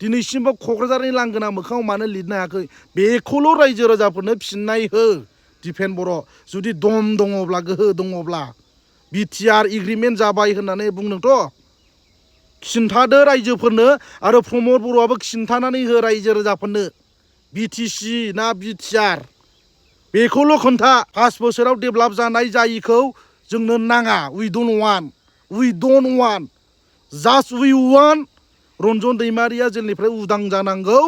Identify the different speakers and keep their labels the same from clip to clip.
Speaker 1: दिनैसिमबो क'क्राझारनि लांगोना मोखाङाव मानो लिरनो हायाखै बेखौल' रायजो राजाफोरनो फिननाय हो दिफेन बर' जुदि दम दङब्ला गोहो दङब्ला बिटिआर एग्रिमेन्ट जाबाय होननानै बुंदोंथ' खिन्थादो रायजोफोरनो आरो प्रमद बर'आबो खिन्थानानै हो रायजो राजाफोरनो बिटिसि ना बिटिआर बेखौल' खोन्था 5 बोसोराव डेभेलप जानाय जायिखौ जोंनो नाङा we don't want just we want Ranjan Daimary जेलनिफ्राय उदां जानांगौ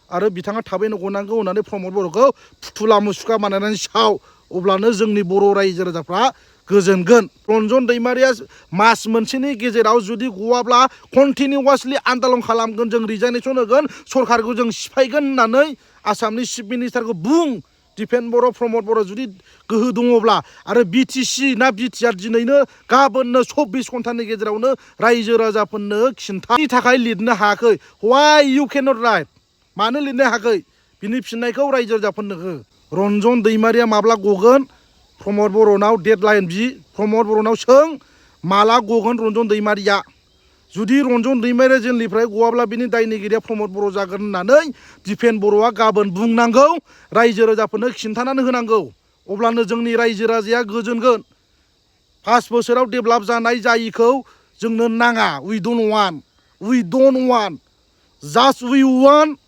Speaker 1: आरो बिथाङा थाबैनो गनांगौ होननानै प्रमद बर'खौ फुथुला मुसुखा बानायनानै साव अब्लानो जोंनि बर' रायजो राजाफ्रा गोजोनगोन रन्जन दैमारिया मास मोनसेनि गेजेराव जुदि गवाब्ला कन्टिनिउवासलि आन्दलन खालामगोन जों रिजाइनेसन होगोन सरकारखौ जों सिफायगोन होननानै आसामनि चिफ मिनिस्टारखौ बुं दिफेन बर' प्रमद बर' जुदि गोहो दङब्ला आरो बिटिसि ना बिटिआर दिनैनो गाबोननो 24 घन्टानि गेजेरावनो रायजो राजाफोरनो खिन्थानि थाखाय लिरनो हायाखै व्हाइ इउ केन नट राइट मानो लिरनो हायाखै बिनि फिननायखौ रायजो राजाफोरनो हो रन्जन दैमारिया माब्ला गगोन प्रमद बर'नाव डेडलाइन बि प्रमद बर'नाव सों माला गगोन रन्जन दैमारिया जुदि रन्जन दैमारिया जेलनिफ्राय गवाब्ला बिनि दायनिगिरिया प्रमद बर' जागोन होननानै दिफेन बर'आ गाबोन बुंनांगौ रायजो राजाफोरनो खिन्थानानै होनांगौ अब्लानो जोंनि रायजो राजाया गोजोनगोन 5 बोसोराव डेभेलप जानाय जायिखौ जोंनो नाङा we don't want just we want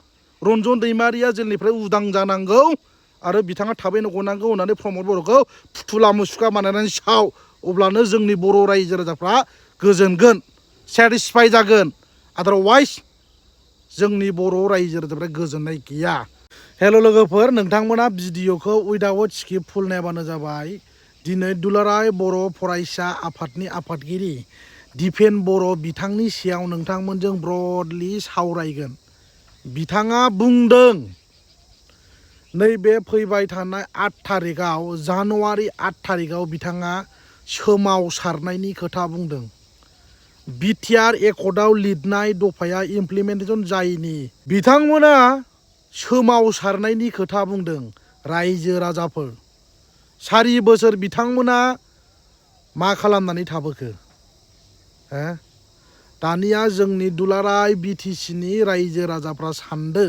Speaker 1: Ranjan Daimary जेलनिफ्राय उदां जानांगौ आरो बिथाङा थाबैनो गनांगौ होननानै प्रमद बर'खौ फुथुला मुसुखा बानायनानै साव अब्लानो जोंनि बर' रायजो राजाफ्रा गोजोनगोन सेटिसफाइ जागोन आदारवाइज जोंनि बर' रायजो राजाफ्रा गोजोननाय गैया हेल' लोगोफोर नोंथांमोना भिडिअखौ उइदाउट स्किप फुल नायबानो जाबाय दिनै दुलाराय बर' फरायसा आफादनि आफादगिरि दिफेन बर' बिथांनि सायाव नोंथांमोनजों ब्रडलि सावरायगोन बिथाङा बुंदों नैबे फैबाय थानाय 8 थारिखआव जानुवारि 8 थारिखआव बिथाङा सोमावसारनायनि खोथा बुंदों बिटिआर एकर्डआव लिरनाय दफाया इमप्लिमेन्टेसन जायैनि बिथांमोना सोमावसारनायनि खोथा बुंदों रायजो राजाफोर 4 बोसोर बिथांमोना मा खालामनानै थाबोखो दानिया जोंनि दुलाराय बिटिसिनि रायजो राजाफ्रा सानदो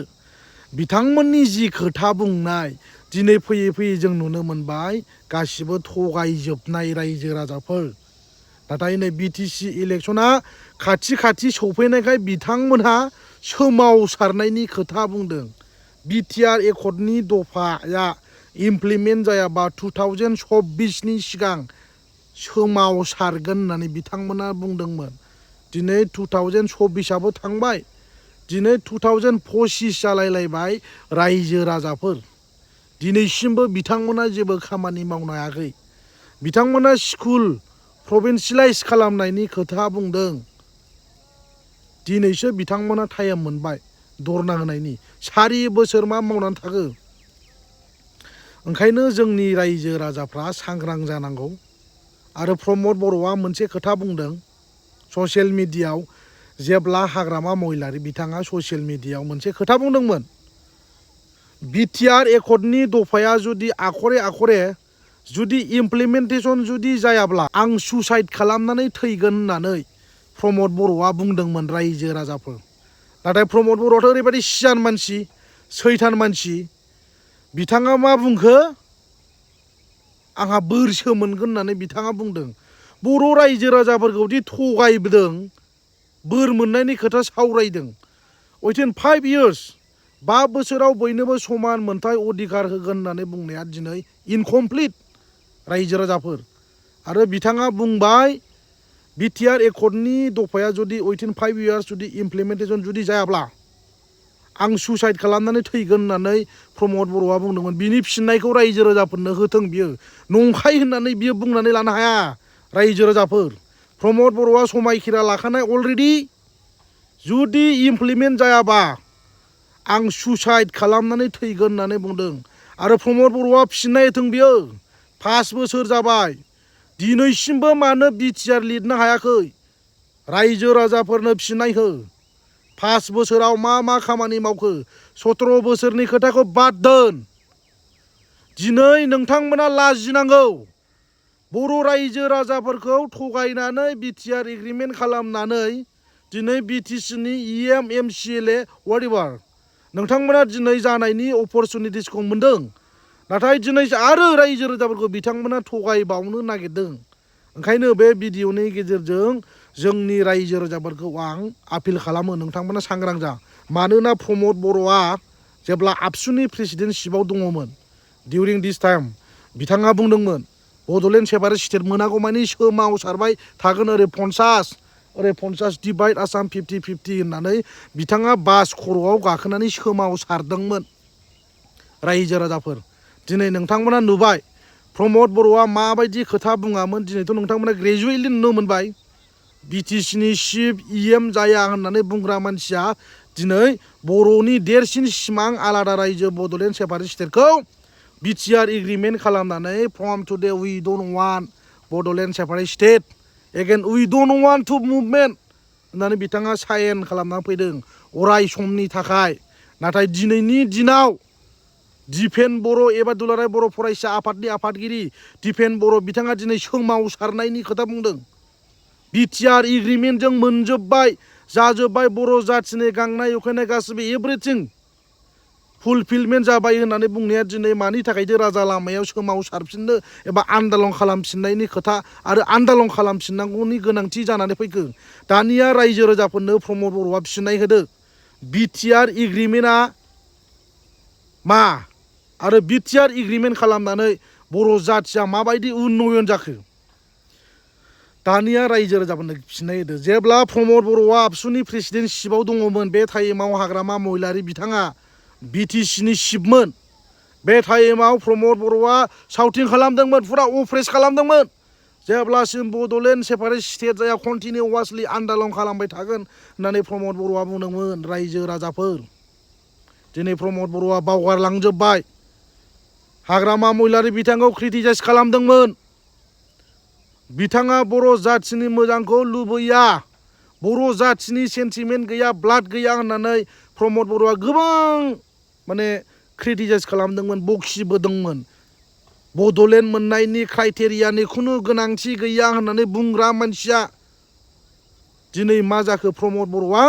Speaker 1: बिथांमोननि जि खोथा बुंनाय दिनै फैयै फैयै जों नुनो मोनबाय गासिबो थगायजोबनाय रायजो राजाफोर नाथाय नै बिटिसि इलेक्सना खाथि सौफैनायखाय बिथांमोनहा सोमावसारनायनि खोथा बुंदों बिटिआर एकर्डनि दफाया इमप्लिमेन्ट जायाबा 2024नि सिगां सोमावसारगोन होननानै बिथांमोना बुंदोंमोन दिनै 2024आबो थांबाय दिनै 2025 जालायलायबाय रायजो राजाफोर दिनैसिमबो बिथांमोना जेबो खामानि मावनो हायाखै बिथांमोना स्कुल प्रभिन्सियेलाइज खालामनायनि खोथा बुंदों दिनैसो बिथांमोना टाइम मोनबाय धरना होनायनि 4 बोसोर मा मावनानै थाखो ओंखायनो जोंनि रायजो राजाफ्रा सांग्रां जानांगौ आरो प्रमद बर'आ मोनसे खोथा बुंदों ससियेल मिडियायाव जेब्ला हाग्रामा महिलारि बिथाङा ससियेल मिडियायाव मोनसे खोथा बुंदोंमोन बिटिआर एकर्डनि दफाया जुदि आखरे जुदि इमप्लिमेन्टेसन जुदि जायाब्ला आं सुसाइड खालामनानै थैगोन होननानै प्रमद बर'आ बुंदोंमोन रायजो राजाफोर नाथाय प्रमद बर'आथ' ओरैबायदि सियान मानसि सैथान मानसि बिथाङा मा बुंखो आंहा बोरसो मोनगोन होननानै बिथाङा बुंदों बर' रायजो राजाफोरखौ दि थगायबोदों बोर मोननायनि खोथा सावरायदों उइथिन 5 इयार्स 5 बोसोराव बयनोबो समान मोनथाय अधिकार होगोन होननानै बुंनाया दिनै इनकमप्लिट रायजो राजाफोर आरो बिथाङा बुंबाय बिटिआर एकर्डनि दफाया जुदि उइथिन 5 इयार्स जुदि इमप्लिमेन्टेसन जुदि जायाब्ला आं सुसाइड खालामनानै थैगोन होननानै प्रमद बर'आ बुंदोंमोन बिनि फिननायखौ रायजो राजाफोरनो होथों बियो नंखाय होननानै बियो बुंनानै लानो हाया रायजो राजाफोर प्रमद बर'आ समायखिरा लाखानाय अलरेडि जुदि इमप्लिमेन्ट जायाबा आं सुसाइड खालामनानै थैगोन होननानै बुंदों आरो प्रमद बर'आ फिननाय होथों बियो 5 बोसोर जाबाय दिनैसिमबो मानो बिटिआर लिरनो हायाखै रायजो राजाफोरनो फिननाय हो 5 बोसोराव मा खामानि मावखो 17 बोसोरनि खोथाखौ बाद दोन दिनै नोंथांमोना लाजिनांगौ बर' रायजो राजाफोरखौ थगायनानै बिटिआर एग्रिमेन्ट खालामनानै दिनै BTCनि EM MCLA whatever नोंथांमोना दिनै जानायनि अपरचुनिटिसखौ मोन्दों नाथाय दिनै आरो रायजो राजाफोरखौ बिथांमोना थगायबावनो नागिरदों ओंखायनो बे भिडिअनि गेजेरजों जोंनि रायजो राजाफोरखौ आं आपिल खालामो नोंथांमोना सांग्रां जा मानोना प्रमद बर'आ जेब्ला आबसुनि प्रेसिडेन्टशिपआव दङमोन डिउरिं दिस टाइम बिथाङा बुंदोंमोन बड'लेण्ड सेपारेट स्टेट मोनागौमानि सोमावसारबाय थागोन ओरै 50 डिभाइड आसाम 50-50 होननानै बिथाङा बास खर'आव गाखोनानै सोमावसारदोंमोन रायजो राजाफोर दिनै नोंथांमोना नुबाय प्रमद बर'आ माबायदि खोथा बुङामोन दिनैथ' नोंथांमोना ग्रेजुवेटलि नुनो मोनबाय BTCनि चिफ EM जाया होननानै बुंग्रा मानसिया दिनै बर'नि देरसिन सिमां आलादा रायजो बड'लेण्ड सेपारेट स्टेटखौ BTR एग्रिमेन्ट खालामनानै from today we don't want Bodoland separate state again we don't want to movement होननानै बिथाङा साइन खालामना फैदों अराय समनि थाखाय नाथाय दिनैनि दिनाव दिपेन बर' एबा दुलाराय बर' फरायसा आफादनि आफादगिरि दिपेन बर' बिथाङा दिनै सोमावसारनायनि खोथा बुंदों BTR एग्रिमेन्टजों मोनजोब्बाय जाजोब्बाय बर' जाथिनि गांनाय उखैनाय गासिबो एभ्रिथिं फुलफिलमेन्ट जाबाय होननानै बुंनाया दिनै मानि थाखायथो राजा लामायाव सोमावसारफिननो एबा आन्दालन खालामफिननायनि खोथा आरो आन्दालन खालामफिननांगौनि गोनांथि जानानै फैखो दानिया रायजो राजाफोरनो प्रमद बर'आ फिननाय होदो BTR एग्रिमेन्टआ मा आरो BTR एग्रिमेन्ट खालामनानै बर' जाथिया माबायदि उन्नयन जाखो दानिया रायजो राजाफोरनो फिननाय होदो जेब्ला प्रमद बर'आ आबसुनि प्रेसिडेन्टशिपआव दङमोन बे टाइमाव हाग्रामा महिलारि बिथाङा BTCनि चिफमोन बे टाइमाव प्रमद बर'आ साउटिं खालामदोंमोन फुरा अप्रेस खालामदोंमोन जेब्लासिम बड'लेण्ड सेपारेट स्टेट जाया कन्टिनिउवासलि आन्दालन खालामबाय थागोन होननानै प्रमद बर'आ बुंदोंमोन रायजो राजाफोर दिनै प्रमद बर'आ बावगारलांजोब्बाय हाग्रामा महिलारि बिथांखौ क्रिटिसाइज खालामदोंमोन बिथाङा बर' जाथिनि मोजांखौ लुबैया बर' जाथिनि सेन्टिमेन्ट गैया ब्लाड गैया होननानै प्रमद बर'आ गोबां माने क्रिटिसाइज खालामदोंमोन बखिबोदोंमोन बड'लेण्ड मोननायनि क्राइटेरियानि खुनु गोनांथि गैया होननानै बुंग्रा मानसिया दिनै मा जाखो प्रमद बर'आ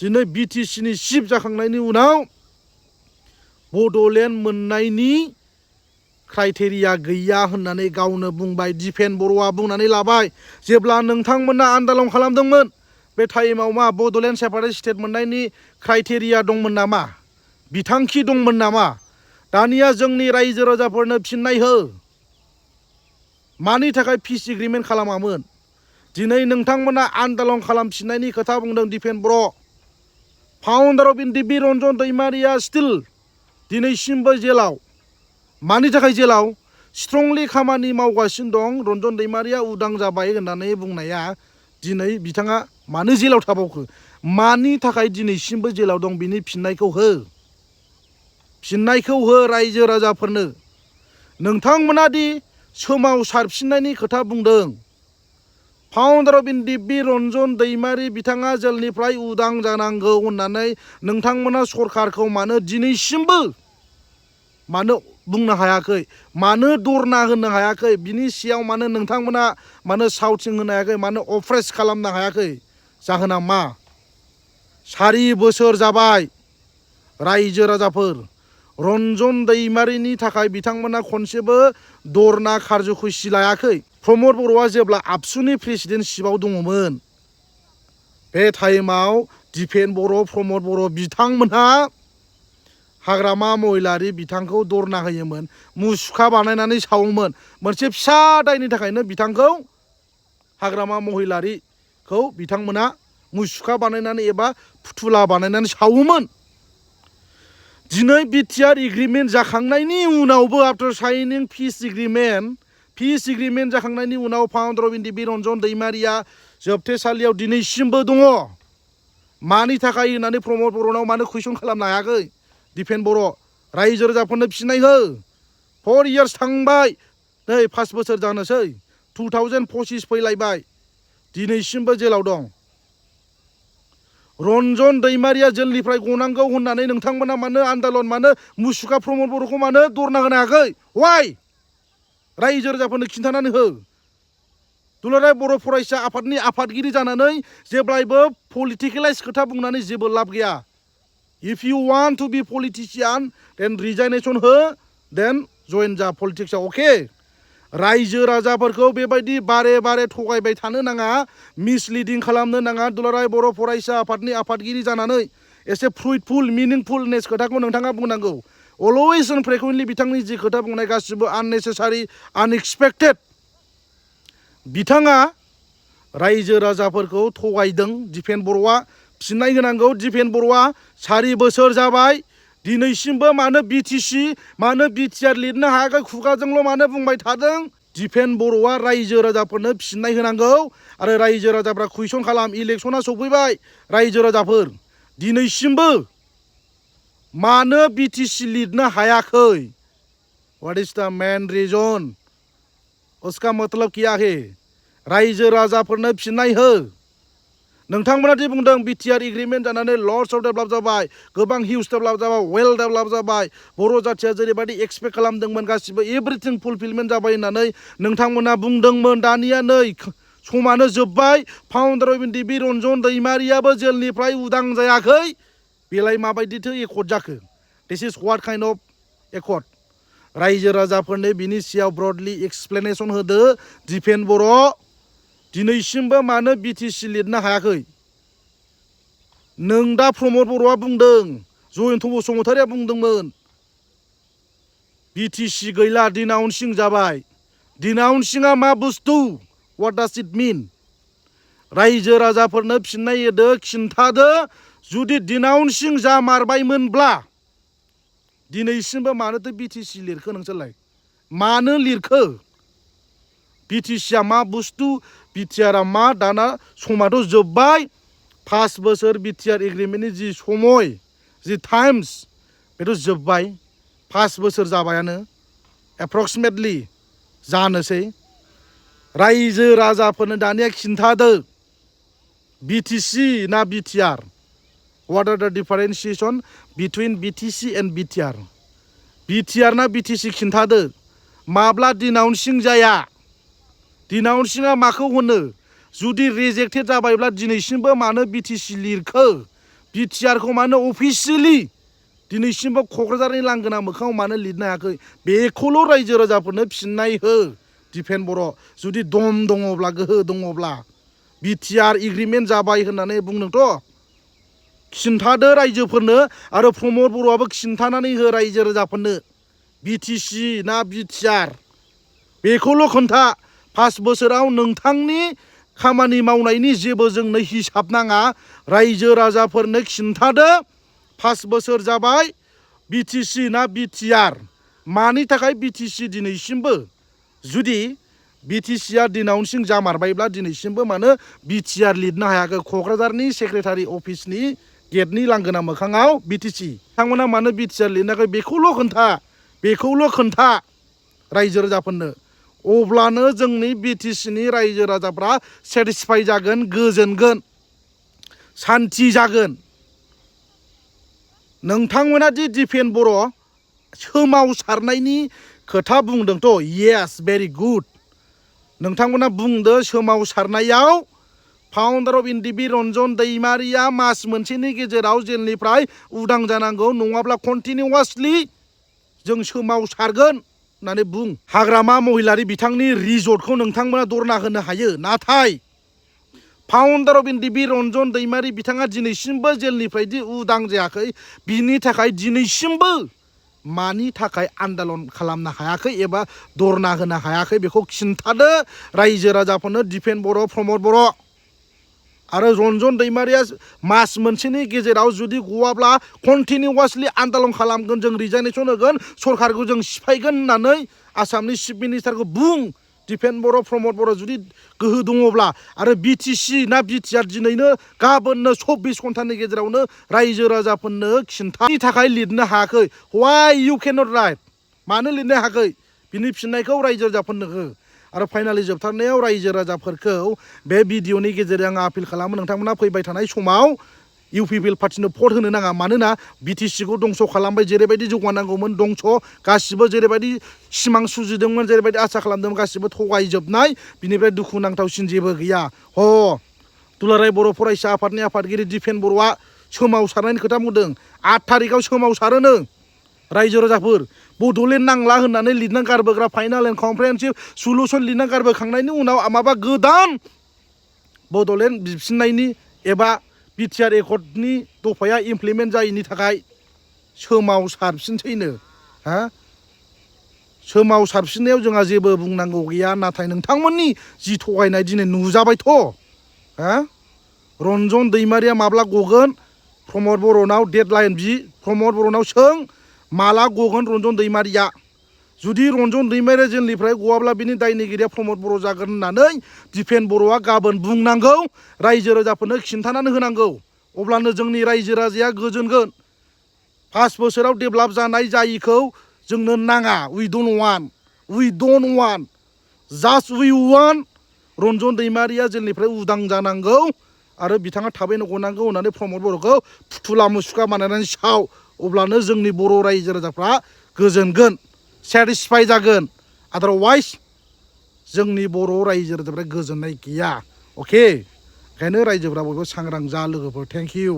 Speaker 1: दिनै BTCनि चिफ जाखांनायनि उनाव बड'लेण्ड मोननायनि क्राइटेरिया गैया होननानै गावनो बुंबाय दिपेन बर'आ बुंनानै लाबाय जेब्ला नोंथांमोना आन्दालन खालामदोंमोन बे टाइमाव मा बड'लेण्ड सेपारेट स्टेट मोननायनि क्राइटेरिया दंमोन नामा बिथांखि दंमोन नामा दानिया जोंनि रायजो राजाफोरनो फिननाय हो मानि थाखाय पिस एग्रिमेन्ट खालामामोन दिनै नोंथांमोना आन्दालन खालामफिननायनि खोथा बुंदों Dipen Boro' founder of NDP Ranjan Daimary still दिनैसिमबो जेलाव मानि थाखाय जेलाव स्ट्रंलि खामानि मावगासिनो दं रन्जन दैमारिया उदां जाबाय होननानै बुंनाया दिनै बिथाङा मानो जेलाव थाबावखो मानि थाखाय दिनैसिमबो जेलाव दं बिनि फिननायखौ हो रायजो राजाफोरनो नोंथांमोना दि सोमावसारफिननायनि खोथा बुंदों फाउन्डार अफ NDP रन्जन दैमारि बिथाङा जेलनिफ्राय उदां जानांगौ होननानै नोंथांमोना सरकारखौ मानो दिनैसिमबो मानो बुंनो हायाखै मानो दरना होनो हायाखै बिनि सायाव मानो नोंथांमोना मानो साउटिं होनो हायाखै मानो अप्रेस खालामनो हायाखै जाहोना मा 4 बोसोर जाबाय रायजो राजाफोर रन्जन दैमारिनि थाखाय बिथांमोना खनसेबो दरना खारज'खुसि लायाखै प्रमद बर'आ जेब्ला आबसुनि प्रेसिडेन्टशिपआव दङमोन बे टाइमाव दिपेन बर' प्रमद बर' बिथांमोनहा हाग्रामा महिलारि बिथांखौ दरना होयोमोन मुसुखा बानायनानै सावोमोन मोनसे फिसा दायनि थाखायनो बिथांखौ हाग्रामा महिलारिखौ बिथांमोना मुसुखा बानायनानै एबा फुथुला बानायनानै सावोमोन दिनै BTR एग्रिमेन्ट जाखांनायनि उनावबो आफ्टार साइनिं पिस एग्रिमेन्ट जाखांनायनि उनाव फाउन्डार अफ NDP रन्जन दैमारिया जोबथेसालियाव दिनैसिमबो दङ मानि थाखाय होननानै प्रमद बर'नाव मानो कुइसन खालामनो हायाखै दिपेन बर' रायजो राजाफोरनो फिननाय हो 4 इयार्स थांबाय नै 5 बोसोर जानोसै 2025 फैलायबाय दिनैसिमबो जेलाव दं रन्जन दैमारिया जेलनिफ्राय गनांगौ होननानै नोंथांमोना मानो आन्दालन मानो मुसुखा प्रमद बर'खौ मानो दरना होनो हायाखै वाइ रायजो राजाफोरनो खिन्थानानै हो दुलाराय बर' फरायसा आफादनि आफादगिरि जानानै जेब्लायबो पलिटिकेलाइज खोथा बुंनानै जेबो लाब गैया. If you want to be politician, then resignation हो, then join जा politics. Okay? रायजो राजाफोरखौ बेबायदि बारे बारे थगायबाय थानो नाङा, मिसलिडिं खालामनो नाङा. दुलाराय बर' फरायसा आफादनि आफादगिरि जानानै एसे फ्रुइटफुल मिनिंफुलनेस खोथाखौ नोंथाङा बुंनांगौ. अलवेज एन्ड फ्रिकुवेन्टलि बिथांनि जि खोथा बुंनाय गासिबो आननेसेसारि, आनएक्सपेक्टेड. बिथाङा रायजो राजाफोरखौ थगायदों. दिपेन बर'आ फिननाय होनांगौ. दिपेन बर'आ 4 बोसोर जाबाय, दिनैसिमबो मानो बिटिसि, मानो बिटिआर लिरनो हायाखै, खुगाजोंल' मानो बुंबाय थादों. दिपेन बर'आ रायजो राजाफोरनो फिननाय होनांगौ. आरो रायजो राजाफ्रा कुइसन खालाम. इलेक्सना सफैबाय, रायजो राजाफोर दिनैसिमबो मानो बिटिसि लिरनो हायाखै? व्हाट इज द मेन रिजन? उसका मतलब क्या है? रायजो राजाफोरनो फिननाय हो. नोंथांमोना दि बुंदों बिटिआर एग्रिमेन्ट जानानै लट्स अफ डेभेलप जाबाय, गोबां हिउज डेभेलप जाबाय, वेल डेभेलप जाबाय, बर' जाथिया जेरैबायदि एक्सपेक्ट खालामदोंमोन गासिबो एभ्रिथिं फुलफिलमेन्ट जाबाय होननानै नोंथांमोना बुंदोंमोन. दानिया नै समानो जोब्बाय, फाउन्डार अफ एनडिबि रन्जन दैमारियाबो जेलनिफ्राय उदां जायाखै. बेलाय माबायदिथो एकर्ड जाखो? दिस इज व्हाट काइन्ड अफ एकर्ड? रायजो राजाफोरनो बिनि सायाव ब्रडलि एक्सप्लेनेसन होदो. दिपेन बर' दिनैसिमबो मानो बिटिसि लिरनो हायाखै? नों दा प्रमद बर'आ बुंदों, जयन्त बसुमतारिया बुंदोंमोन बिटिसि गैला, डिनाउन्सिं जाबाय. डिनाउन्सिंआ मा बुस्थु? व्हाट डाज इट मिन? रायजो राजाफोरनो फिननाय होदो, खिन्थादो. जुदि डिनाउन्सिं जामारबायमोनब्ला दिनैसिमबो मानोथो बिटिसि लिरखो नोंसोरलाय? मानो लिरखो? बिटिसिआ मा बुस्थु? बिटिआरआ मा? दाना समाथ' जोब्बाय. 5 बोसोर बिटिआर एग्रिमेन्टनि जि समय, जि टाइम्स, बेथ' जोब्बाय. 5 बोसोर जाबायानो एप्रक्सिमेटलि जानोसै. रायजो राजाफोरनो दानिया खिन्थादो, बिटिसि ना BTR? What are the differentiation between BTC and BTR? BTR ना BTC खिन्थादो. माब्ला डिनाउन्सिं जाया? डिनाउन्सिंआ माखौ होनो? जुदि रिजेक्टेड जाबायब्ला दिनैसिमबो मानो बिटिसि लिरखो? बिटिआरखौ मानो अफिसियेलि दिनैसिमबो क'क्राझारनि लांगोना मोखाङाव मानो लिरनो हायाखै? बेखौल' रायजो राजाफोरनो फिननाय हो. दिपेन बर', जुदि दम दङब्ला, गोहो दङब्ला, बिटिआर एग्रिमेन्ट जाबाय होननानै बुंदोंथ', खिन्थादो रायजोफोरनो. आरो प्रमद बर'आबो खिन्थानानै हो रायजो राजाफोरनो, बिटिसि ना बिटिआर? बेखौल' खोन्था. 5 बोसोराव नोंथांनि खामानि मावनायनि जेबो जोंनो हिसाब नाङा. रायजो राजाफोरनो खिन्थादो, 5 बोसोर जाबाय, बिटिसि ना बिटिआर? मानि थाखाय बिटिसि दिनैसिमबो? जुदि बिटिसिआ डिनाउन्सिं जामारबायब्ला दिनैसिमबो मानो बिटिआर लिरनो हायाखै? क'क्राझारनि सेक्रेटारि अफिसनि गेटनि लांगोना मोखाङाव बिटिसि. बिथांमोना मानो बिटिआर लिरनाखै? बेखौल' खोन्था. बेखौल' खोन्था रायजो राजाफोरनो. अब्लानो जोंनि बिटिसिनि रायजो राजाफ्रा सेटिसफाइ जागोन, गोजोनगोन, सान्थि जागोन. नोंथांमोना दि दिपेन बर' सोमावसारनायनि खोथा बुंदोंथ', येस, भेरि गुड. नोंथांमोना बुंदो सोमावसारनायाव फाउन्डार अफ एनडिबि रन्जन दैमारिया मास मोनसेनि गेजेराव जेलनिफ्राय उदां जानांगौ, नङाब्ला कन्टिनिउवासलि जों सोमावसारगोन होननानै बुं. हाग्रामा महिलारि बिथांनि रिजर्टखौ नोंथांमोना दरना होनो हायो, नाथाय फाउन्डार अफ एनडिबि रन्जन दैमारि बिथाङा दिनैसिमबो जेलनिफ्रायदि उदां जायाखै. बिनि थाखाय दिनैसिमबो मानि थाखाय आन्दालन खालामनो हायाखै एबा दरना होनो हायाखै? बेखौ खिन्थादो रायजो राजाफोरनो. दिपेन बर', प्रमद बर' आरो रन्जन दैमारिया मास मोनसेनि गेजेराव जुदि गवाब्ला कन्टिनिउवासलि आन्दालन खालामगोन, जों रिजाइनेसन होगोन, सरकारखौ जों सिफायगोन होननानै आसामनि चिफ मिनिस्टारखौ बुं. दिपेन बर', प्रमद बर' जुदि गोहो दङब्ला. आरो बिटिसि ना बिटिआर दिनैनो गाबोननो 24 घन्टानि गेजेरावनो रायजो राजाफोरनो खिन्था. नि थाखाय लिरनो हायाखै? व्हाइ इउ केन नट राइट? मानो लिरनो हायाखै? बिनि फिननायखौ रायजो राजाफोरनो हो. आरो फाइनालि जोबथारनायाव रायजो राजाफोरखौ बे भिडिअनि गेजेरजों आं आपिल खालामो, नोंथांमोना फैबाय थानाय समाव UPPL पार्टिनो भट होनो नाङा मानोना BTC खौ दंस' खालामबाय जेरैबायदि जौगानांगौमोन दंस' गासिबो जेरैबायदि सिमां सुजुदोंमोन जेरैबायदि आसा खालामदोंमोन गासिबो थगायजोबनाय बिनिफ्राय दुखुनांथावसिन जेबो गैया दुलाराय बर' फरायसा आफादनि आफादगिरि दिपेन बर'आ सोमावसारनायनि खोथा बुंदों 8 थारिखआव सोमावसारोनो रायजो राजाफोर बड'लेण्ड नांला होननानै लिरना गारबोग्रा फाइनाल एन्ड कमप्रिहेनसिभ सलुसन लिरना गारबोखांनायनि उनाव माबा गोदान बड'लेण्ड बिफिननायनि एबा बिटिआर एकर्डनि दफाया इमप्लिमेन्ट जायैनि थाखाय सोमावसारफिनसैनो सोमावसारफिननायाव जोंहा जेबो बुंनांगौ गैया नाथाय नोंथांमोननि जि थगायनाय दिनै नुजाबायथ' रन्जन दैमारिया माब्ला गगोन प्रमद बर'नाव डेडलाइन प्रमद बर'नाव सों माला गगोन रन्जन दैमारिया जुदि रन्जन दैमारिया जेलनिफ्राय गवाब्ला बिनि दायनिगिरिया प्रमद बर' जागोन होननानै दिपेन बर'आ गाबोन बुंनांगौ रायजो राजाफोरनो खिन्थानानै होनांगौ अब्लानो जोंनि रायजो राजाया गोजोनगोन 5 बोसोराव डेभेलप जानाय जायिखौ जोंनो नाङा we don't want just we want Ranjan Daimary जेलनिफ्राय उदां जानांगौ आरो बिथाङा थाबैनो गनांगौ होननानै प्रमद बर'खौ फुथुला मुसुखा बानायनानै साव अब्लानो जोंनि बर' रायजो राजाफ्रा गोजोनगोन सेटिसफाइ जागोन आदारवाइज जोंनि बर' रायजो राजाफ्रा गोजोननाय गैया ओंखायनो रायजोफ्रा बयबो सांग्रां जा लोगोफोर थेंक इउ